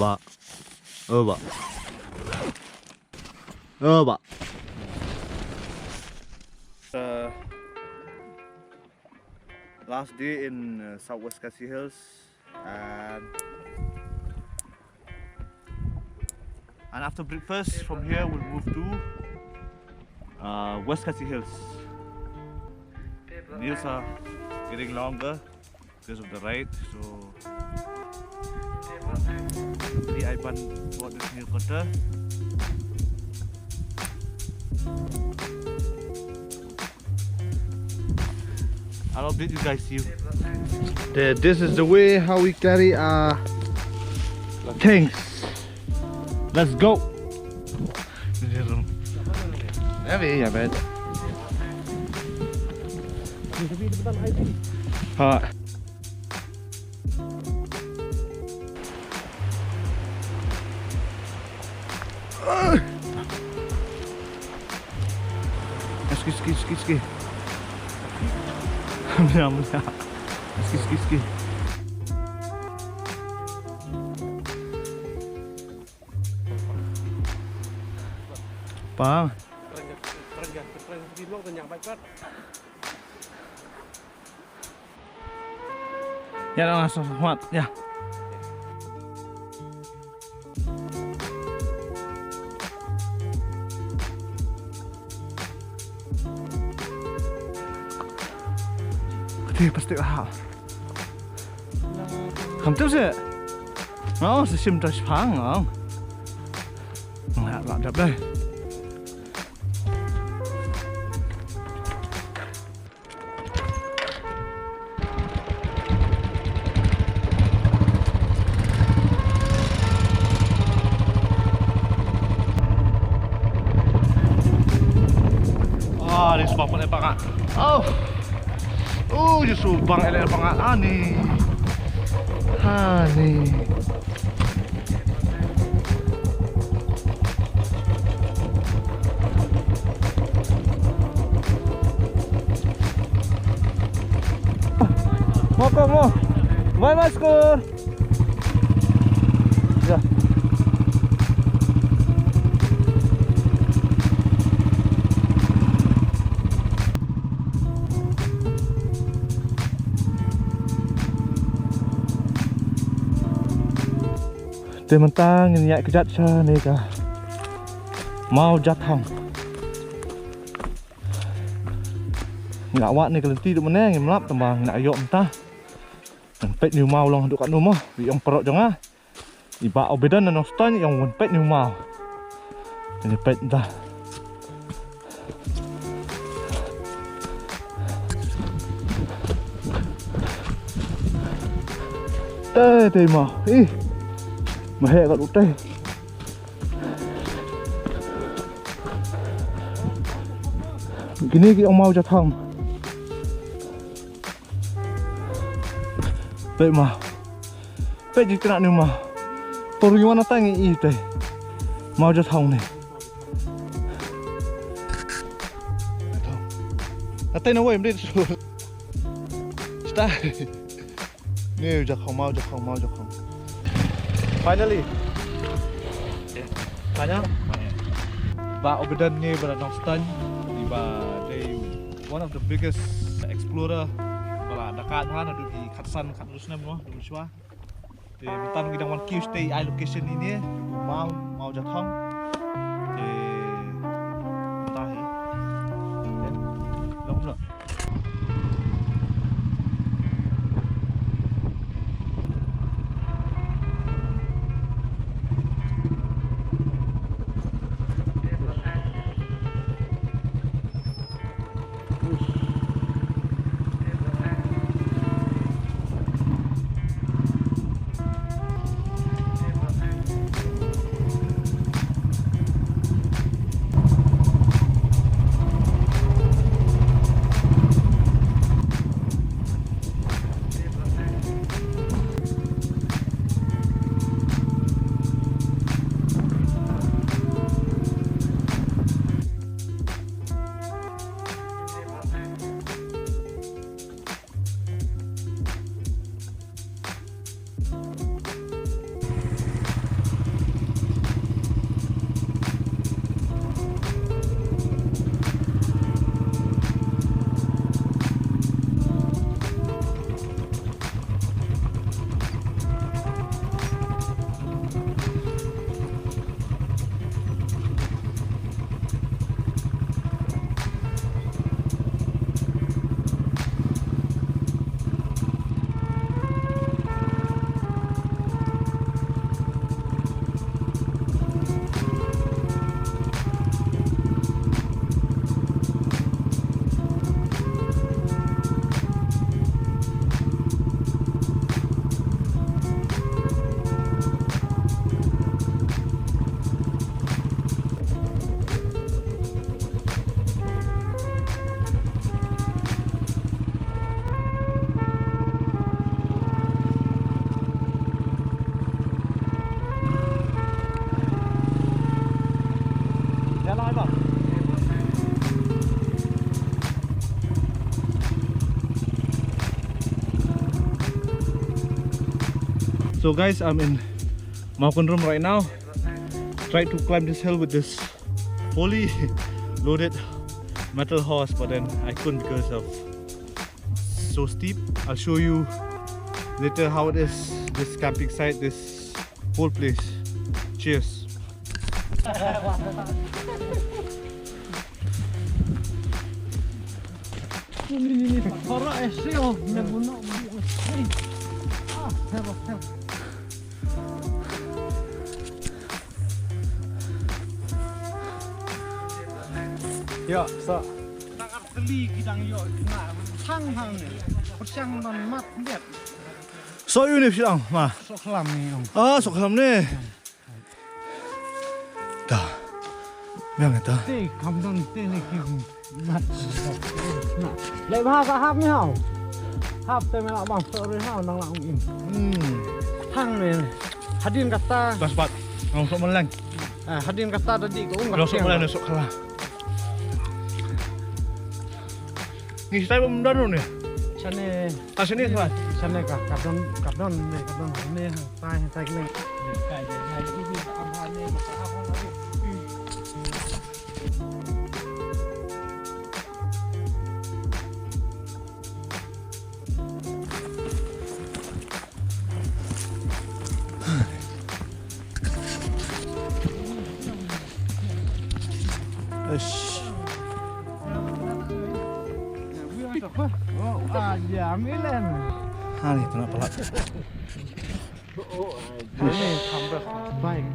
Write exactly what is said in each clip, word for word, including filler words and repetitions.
Ba. Oh, ba. Oh, ba. Uh, last day in uh, Southwest Khasi Hills, and and after breakfast from here we'll move to uh, West Khasi Hills. Hills are getting longer because of the ride. So hopefully I ban bought this new cutter. I'll update you guys soon. This is the way how we carry our things. Let's go. Heavy, I bet. Ha. Ski, ski, ski, ski. Mula, mula. Ski, ski, ski. Pang. Ya, dah langsung kuat, ya. Kati pasti ha. Kam tu se. Oh, sesim tu sepang, oh. Nggak, nggak dap deh. Ah, ni subang pun lepak ah. Oh. Oh, ni subang elek lepak ah. Ah, ni. Ah, ni. Mo ko mo. Mai mas ko. Ya. Te mynta ngin ïaid kjat sha ne ka Mawjathong. Ngi la wad ne ka lynti duh mynne ngim lap tang ba ngi la ïoh mynta. Ngan peit ne u maw long haduh katno mo, i ong paralok jong nga. I Bah Obidan na Nongstoiñ i ong wan peit ne u maw. Ngan peit mynta. Te, te maw. Ih. Ma heh kat u te. Kine ki ong Mawjathong. Peit maw. Peit ji kane maw. Por ngi wan na tang i te. Mawjathong ne. Atai na wei mdei su. Stai. Mawjathong, Mawjathong, Mawjathong. Finally. Tanya. Bah Obidan ne ba na Nongstoiñ. Ba dei one of the biggest explorer. Ba la da kat ha naduh ki khatsan khatwei snem mo, dum shwa. Te mynta ngi dang wan kiew sha i location ine, Mawjathong. Te mynta hi. Te long no. So guys, I'm in Mawkynrum right now. Tried to climb this hill with this fully loaded metal horse, but then I couldn't because of so steep. I'll show you later how it is, this camping site, this whole place. Cheers. Ya, sa. Tang ar tylli ki dang ïoh khynnah hang hang ne. Pyrshang ban mat biat. So ïu ne pyrshang ma. Sok lam ne ong. Ah, sok lam ne. Ta. Biang ta. Te kam don te ne ki mat. Le ba ka hap ne hau. Hap te me la bang sok re hau nang la ong im. Hmm. Hang ne. Hadien kata. Bas bat. Ngam sok meleng. Ah, hadien kata tadi ko ong. Ngam sok meleng sok khala. Ni stai bym don ne. Sane. Ta sini stai. Sane ka, ka don, ka don ne, ka don ne. Tai, tai ne. Ish. Oh, ah, ya, milen. Hani, kena pelak. Hani, tambah baik.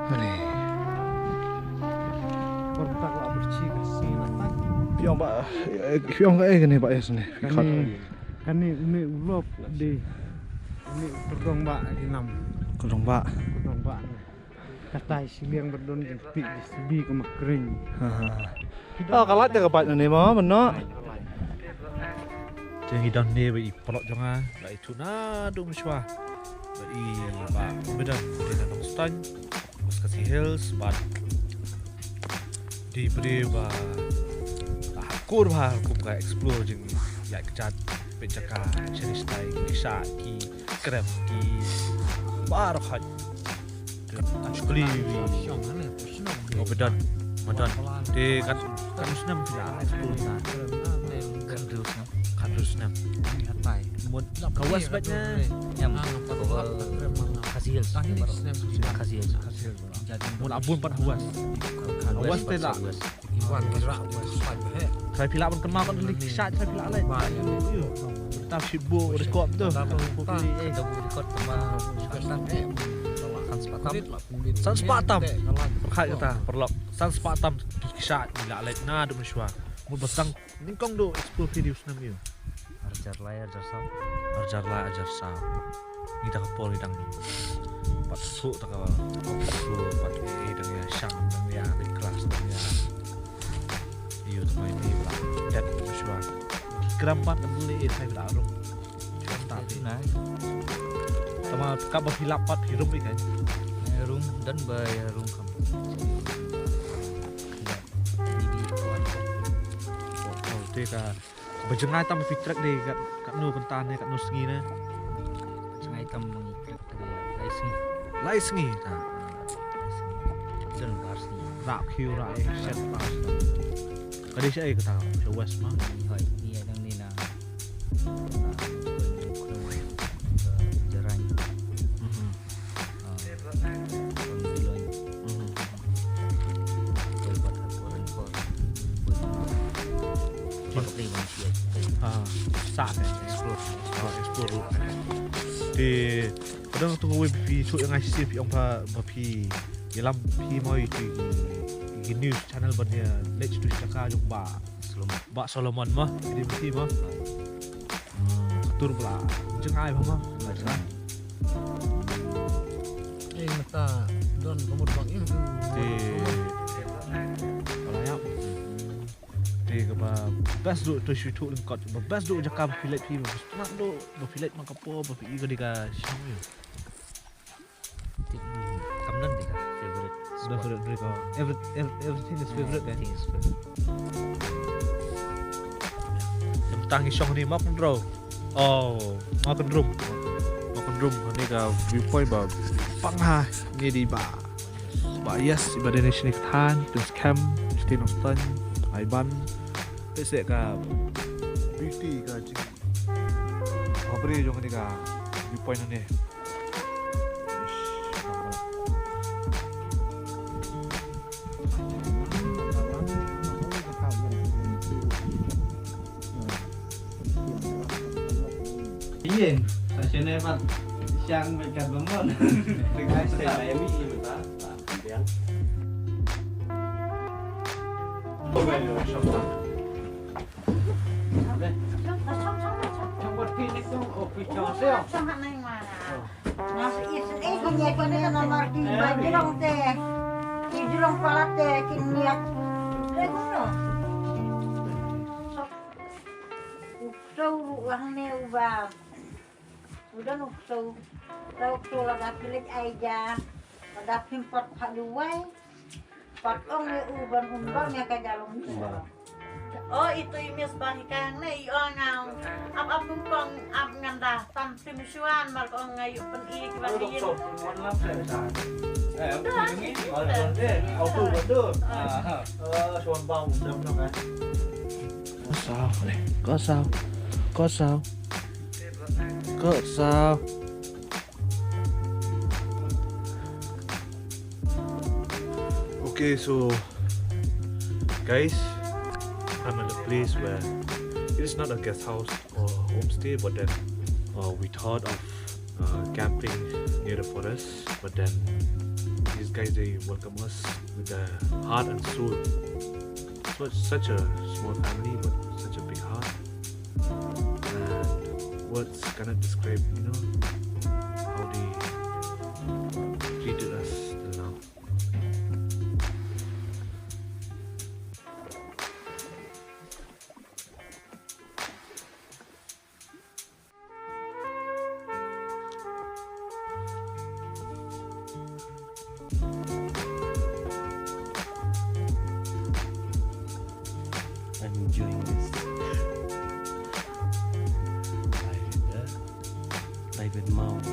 Hani. Kontak lah bersih, kasih, nak. Piong ba, eh, piong ka, eh, kene ba, eh, sini. Kane, kane une u lop de. Une u kordong ba, inam. Kordong ba. Kordong ba. Katai shiliang ba don jingpih di sibi ka makring. Ha, ha, ha. Ah, ka lait da ka bait na ne ma, mano. Jong i don ne ba i paralok jong nga, ba i tu na dum shwa. Ba i ba, ba don, ba don Nongstoiñ, West Khasi Hills, ba di briew ba, ba ha kur ba ha kum ka explore jingïaid kjat, peit jaka, shane shatai, ki shah, ki krem, ki baroh hoi. Shukli wi. Ngo ba don, ba don. Te kat, kat snem phi la explore na. Kat hynriew snem. Kat hynriew snem. Mut ka West bad ne. Em. Khasi Hills. Khasi Hills. Mut abun pat ha West. Ha West te la. Trai phi lah ban kynmaw kan link shot trai phi lah leh. Ta shit bo record tu. Record ma. San spah tam. San spah tam. Khat kata paralok. San spah tam ki shot phi lah leh na dum shwa. Mut ba sdang nyngkong do explore video snem ïa u. Arjar lai arjar saw. Arjar lai arjar saw. Ngi da ka por ngi dang pat suk da ka, pat, eh, dang ïa shang, dang ïa class, dang ïa. Ïa u tmai ni ba dat shuwa. Kram pat ka bule eh sai ba rung. Shuwa ta. Tama ka ba phi lap pat phi rung ïa ka. Rung dan ba ïa rung kam. Te ka ba jngai tam phi trek de kat, katno kynta ne, katno sngi ne? Jngai tam ngi trek de lai sngi. Lai sngi ta. Lai sngi. Jan bar sngi. Rap khiu ra eh shet bar sngi. Ka dei sha ei kata, sha West ma. Hoi, ni ai dang ni na. Jarain. Mhm. Ha, sa ne explore. Ha, explore. Te, padang tu kawei phi shu yang ngai shisien phi ong ba, ba phi ïalam phi mo ïa ki, ki news channel ban ïa leit tu jaka jong ba. Solomon. Ba Solomon mo, di phi mo. Hmm, tur bla. Jngai ba mo. Jngai. Eh, mata don ka mut bang im. Te. Bala ïap. Te kaba best do to shu to lyngkot. Ba best do jaka ba phi leit phi ba best do ba phi leit ma ka po ba phi i ka di ka shang ïa. Kam don di ka favorite spot. Favorite break, oh. Every-, ev-, everything is favorite, eh? Everything is favorite. Tang i shong ni Mawkynrum. Oh, Mawkynrum. Rum, kane ka viewpoint ba pang ha ngi di ba. Ba yes, iba dei ne shini ka thaiñ, Prince Cam, Justin Austin, Ivan. Te se ka beauty ka jing. Ba bri jong kane ka viewpoint ne. Yin, sa shane pat shang bad kat bamon. Tengah sa Miami ni ba. Biang. U ksew ruh hangne uba. U don u ksew. Tau u ksew lada phi leit ai ja. Lada phim pat phah duwai. Pat ong ïa u ban ym don ïa ka jalong. Oh, itu i miss ba hi kang ne i ong ngam. Ap ap kum kong ap ngan da tam tim shuan mar ong ngai u pen i ki ba yin. Ko saw, ko saw, ko saw, ko saw. Okay, so guys, I'm at a place where it is not a guest house or homestay, but then uh, we thought of uh, camping near the forest. But then these guys, they welcome us with their heart and soul. So it's such a small family, but such a big heart. And words cannot describe, you know, how they treated us till now. I'm enjoying this. Private, uh, private mount.